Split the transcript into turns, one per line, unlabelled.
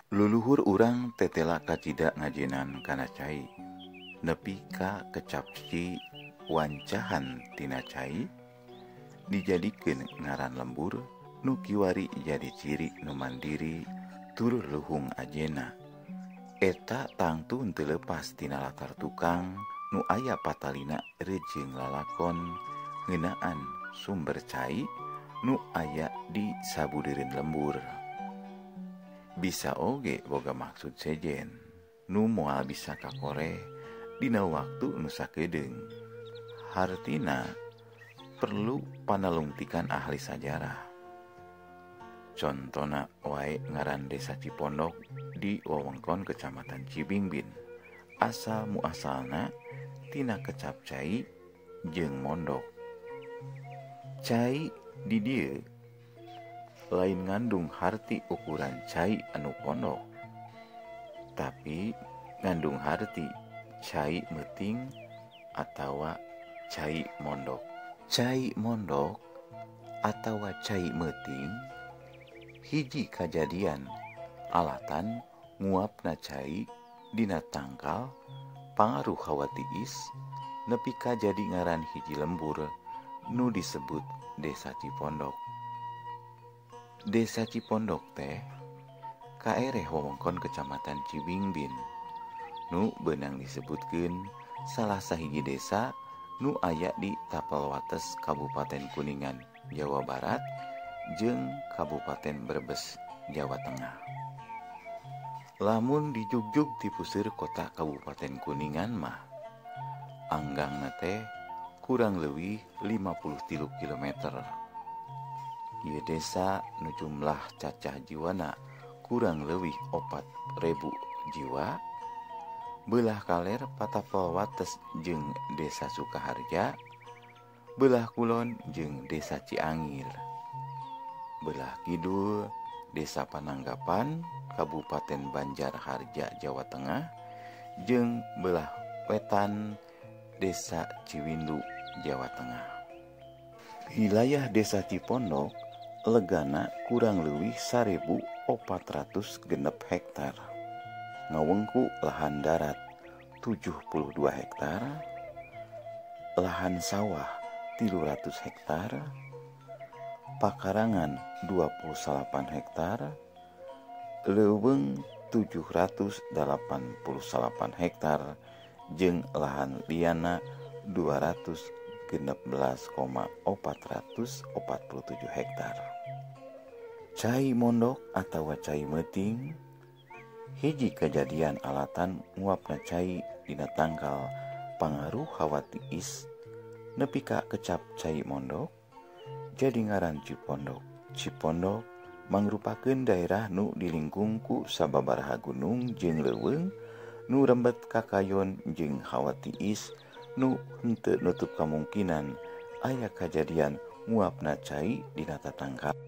Luluhur urang tetela kacida ngajenan kana cai, nepi ka kecap ci wancahan tina cai dijadikeun ngaran lembur nu kiwari jadi ciri nu mandiri tur luhung ajena. Eta tangtu teu leupas tina latar tukang nu aya patalina rejeung lalakon ngeunaan sumber cai nu aya di sabudeureun lembur. Bisa oge boga maksud sejen nu moal bisa kakore dina waktu nu sakedeung. Hartina perlu panalungtikan ahli sajarah. Contona wae ngaran Desa Cipondok di wewengkon Kecamatan Cibingbin. Asal muasalna tina kecap cai jeung mondok. Cai di dieu lain ngandung harti ukuran cai anu pondok, tapi ngandung harti cai meuting atawa cai mondok. Cai mondok atawa cai meuting hiji kajadian alatan nguapna cai dina tangkal pangaruh hawa tiis nepi ka jadi ngaran hiji lembur nu disebut Desa Cipondok. Desa Cipondok teh kaereh wewengkon Kecamatan Cibingbin nu beunang disebutkeun salah sahiji desa nu aya di tapel wates Kabupaten Kuningan, Jawa Barat jeung Kabupaten Brebes, Jawa Tengah. Lamun dijugjug ti puseur kota Kabupaten Kuningan mah anggangna teh kurang leuwih 53 kilometer. Ieu desa nu jumlah cacah jiwana kurang leuwih 4.000 jiwa, beulah kaler patapel wates jeung Desa Sukaharja, beulah kulon jeung Desa Ciangir, beulah kidul Desa Pananggapan Kabupaten Banjarharja, Jawa Tengah, jeung beulah wetan Desa Ciwindu, Jawa Tengah. Wilayah Desa Cipondok legana kurang leuwih 1.406 hektar, ngawengku lahan darat 72 hektar, lahan sawah 300 hektar, pakarangan 28 hektar, leuweung 788 hektar, jeung lahan liana 216,447 hektar. Cai mondok atawa cai meuting hiji kajadian alatan nguapna cai dina tangkal pangaruh hawa tiis nepi ka kecap cai mondok jadi ngaran Cipondok. Cipondok mangrupakeun daerah nu dilingkung ku sababaraha gunung jeung leuweung nu rembet kakayon jeung hawa tiis nu henteu nutup kamungkinan aya kajadian nguapna cai dina tatangkal.